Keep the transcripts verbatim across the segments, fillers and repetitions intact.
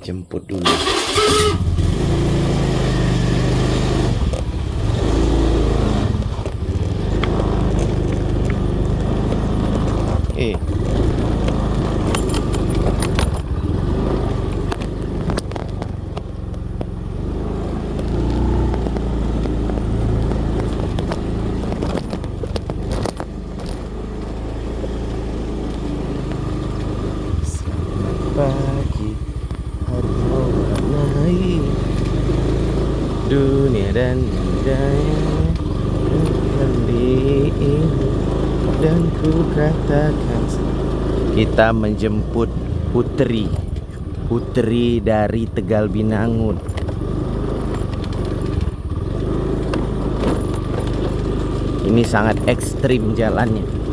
Jemput dulu. Eh. Selamat pagi, hari mewarnai dunia dan budaya, dan ku katakan, kita menjemput Putri. Putri dari Tegal Binangun. Ini sangat ekstrim jalannya.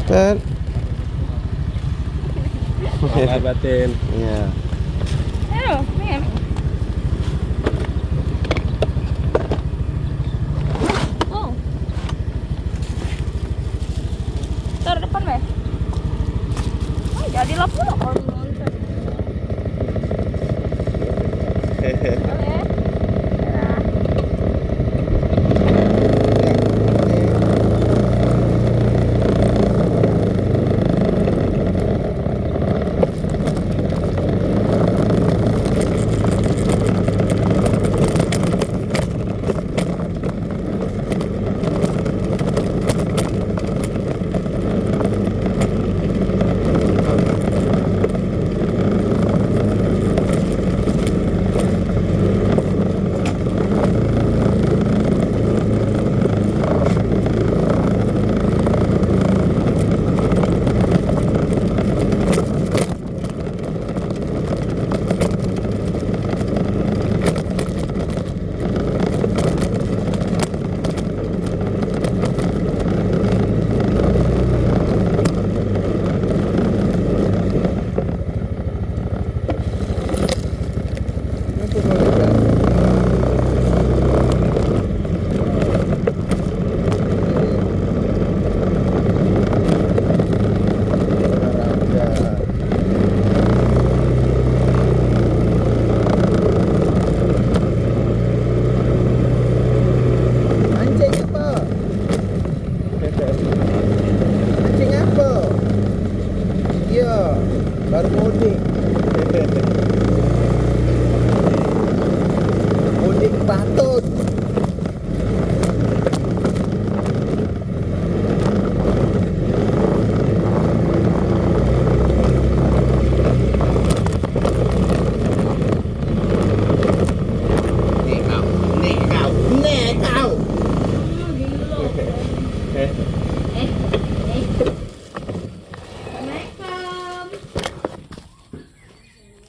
Kan? Lahir batin. Iya. Ayo, nih. Oh. Taruh depan, Be. Oh, jadi lap pula kalau nonton. Oke. Dadah. Mancing apa? Mancing apa? Iya, baru mudik. Mudik patut. Nek kau, nek kau, nek kau.